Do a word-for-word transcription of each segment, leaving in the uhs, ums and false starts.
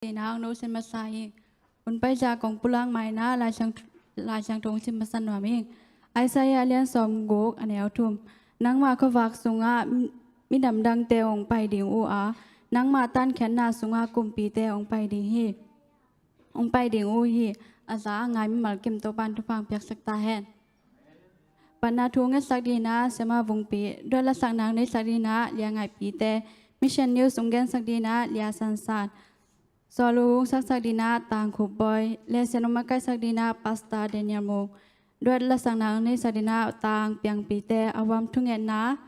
Dina hong nosin masa hi. Hun paizah kong pulak maina Lai Siang, Lai Siangtho hong sim masa nuam hi. Isaiah a lian sawmguk a neu thum. Nangmah khuavak sungah mi-, minam dangte hong pai ding uh a, nangmah tankhiatna sungah kumpite hong pai ding hi. Hong pai ding uh hi. A za a ngai mimal kim Topa'n thupha hong piaksak ta hen. Patna thu ngetsak dina Siama Vungpi, duat lasakna hong neisak dina Lia Ngaipite, Mission News hong gensak dina Lia Sansan, sualu hong saksak dina Tang Khup Bawi, le sian hong makaihsak dina Pastor Daniel Mung, duat lasakna hong neisak dina Tang Piangpite, a huam thungetna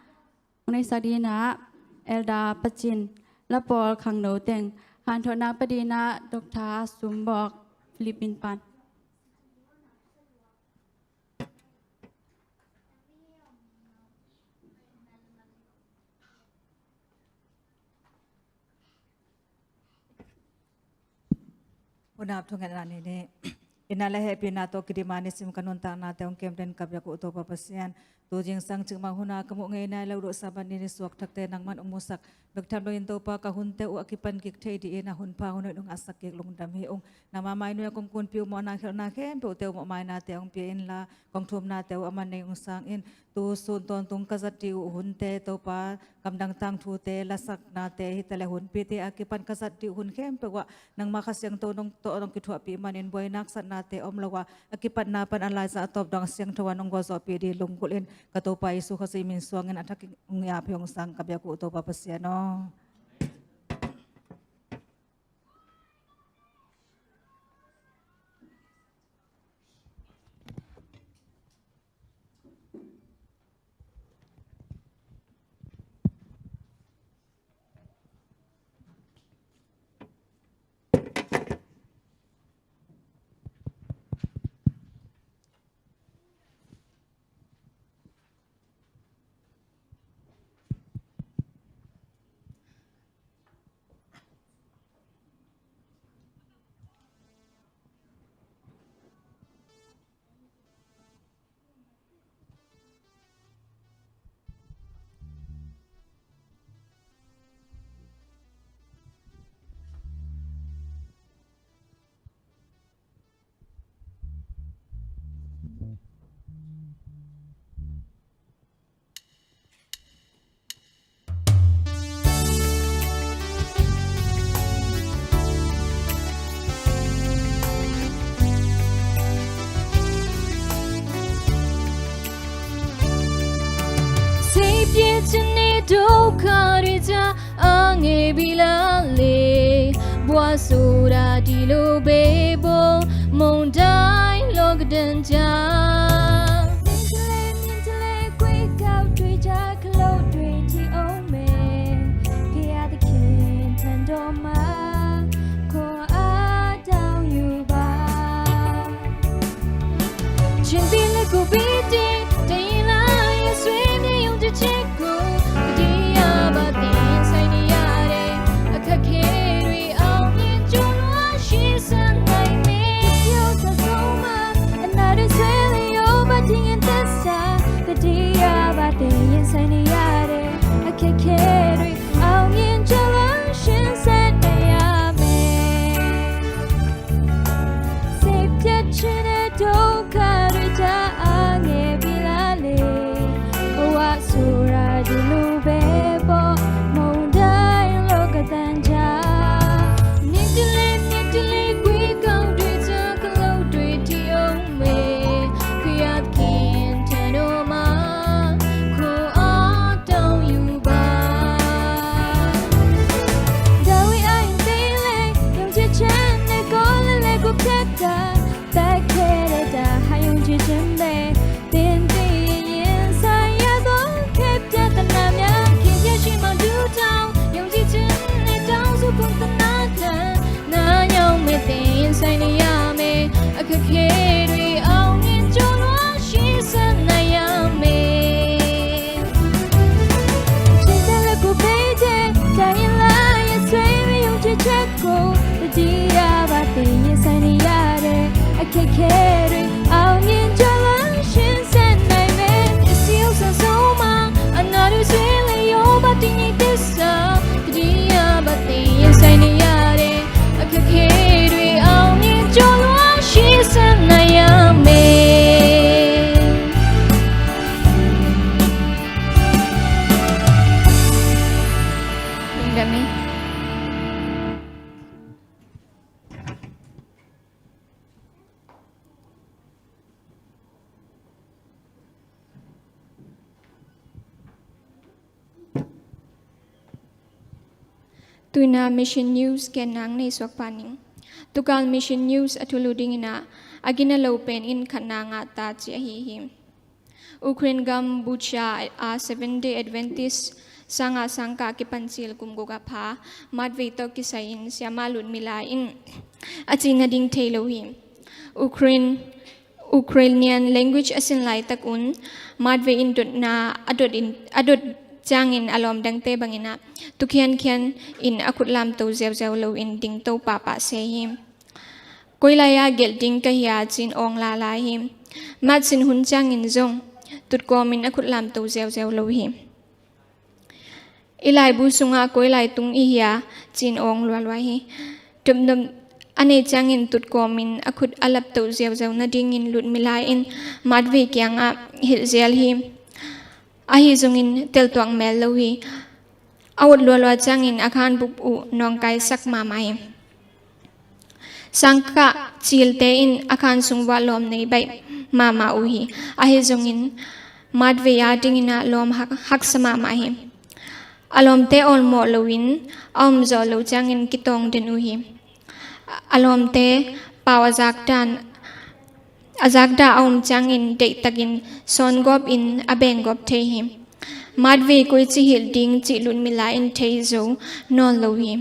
hong neisak dina Elder Pacin, lapawl khangno teng, hanthotna pa dina Doctor Sumbawk, Philippine pan. Hun ap thungetna ni nih. Itna le hehpihna tawh kidim a nisim ka nuntaknate hong kem den ka biak uh Topa Pasian, tu zingsang cikmah hun a ka muh ngei nai lo uh Sabbath ni nisuak thakte nangman hong musak bek tham loin Topa, ka hunte uh a kipan kik thei dingin a hun pha hun hoih nong ngahsak kik lungdam hi ung. Nangma mai nuai a kong kunpi uh mawhna khialhna khempeuhte uh mawhmainate hong pia inla, kong thumnate uh a man nei hong sang in. Tu sun tawntung ka zat ding uh hunte Topa, kamdang tangthute, lasaknate, hi ta le hunpite a kipan ka zat ding uh hun khempeuh ah nangma Kha Siangtho nong tawh nong kithuahpih manin buainak satnate om lo a, a kipatna pan a laizah a tawp dong a siangtho a nong gualzawhpih ding lunggulh in ka Topa Jesu Khazih min suangin a thak hong ap hi hong sang ka biak uh Topa Pasian aw. Seipia cine doka rita ange bilale bua sura dilo bebo mondai lo gadanja. Nintele nintele kui kau tui ja kalo tui ti ome. Pia the kin tandoma ko adau yuba. Chin pin le ku piti te la ya sui ni yung te cheku. Dia ba tin sai ni ya re. A ka ke rui au ni chun wa shi san nai me. Yo sa so ma. Another sui le yo ba ting in te sa. Dia ba tin sai ni ya re. A ka ke rui. Aung in jalan shin sen ayame. Sip ya chine do karita ange bilale. Wa sura di lube bo mondai lo katanja. Nitile nitile kui kau duita kalau duiti ome. Kiat kin tenoma. Ko atau yuba. Dawi ain tele, yung chichen ne kole le gupeta. Takere da ha yung chichen be. Tinti yin saya do kepya tanamya. Kiya shima dutau, yung chichen ne tau supun tanatan. Na yung metin sai ni yame. A ka ke rui aung in chun wa. Shi san na ya me. Chita la ku peite, ta in la ya sui mi yung chi chet ko. Dia ba te ye sai ni ya re. A ke ke re, aung in jalan shin sen nai me. Isi yo san so ma, another sui le yo ba ting ni te sa. Dia ba te ye sai ni ya re. A ke Tuina Mission News ken nang nei suak pa ning. Tukal Mission News a thulu dingin ah a gina lo pen in khatna ngah ta ci ahi hi. Ukraine gam Bucha a Seventh Day Adventist sanga sangka kipan cil kum guk a pha matvei tawh kisai in siama Ludmila in a cihna ding thei lo hi. Ukraine Ukrainian language a sin laitak un matvei in dotna a dot in a dot ciangin a lawm dangte bangin ah tukhiankhian in a khut lamto ziauziau lo in dingto pahpah se hi. Koi lai-ah gelh ding ka hia ci-in awng lala hi. Mat sin hun ciangin zong tutkawmin a khut lamto ziauziau lo hi. I laibu sungah koi lai tung i hia ci-in awng lualua hi. Tupnop a nei ciangin tutkawmin a khut a laptoh ziauziau nadingin Ludmila in matvei kiangah hilh zial hi. Ahi zongin teltuak mel lo hi. A ut lualua ciangin a khan bup uh nawngkaisak mahmah hi. Sangkah cilte in a khan sung vuah lawm nei baih mahmah uh hi. Ahi zongin matvei a dingin ah lawm hak- haksa mahmah hi. A lawmte awlmawh loin a om zawh lo ciangin kitawng den uh hi. A lawmte pau a zakdan a zakdah a om ciangin deihtakin sawngawpin a benggawp thei hi. Matvei koici hilh ding cih Ludmila in thei zo nawn lo hi.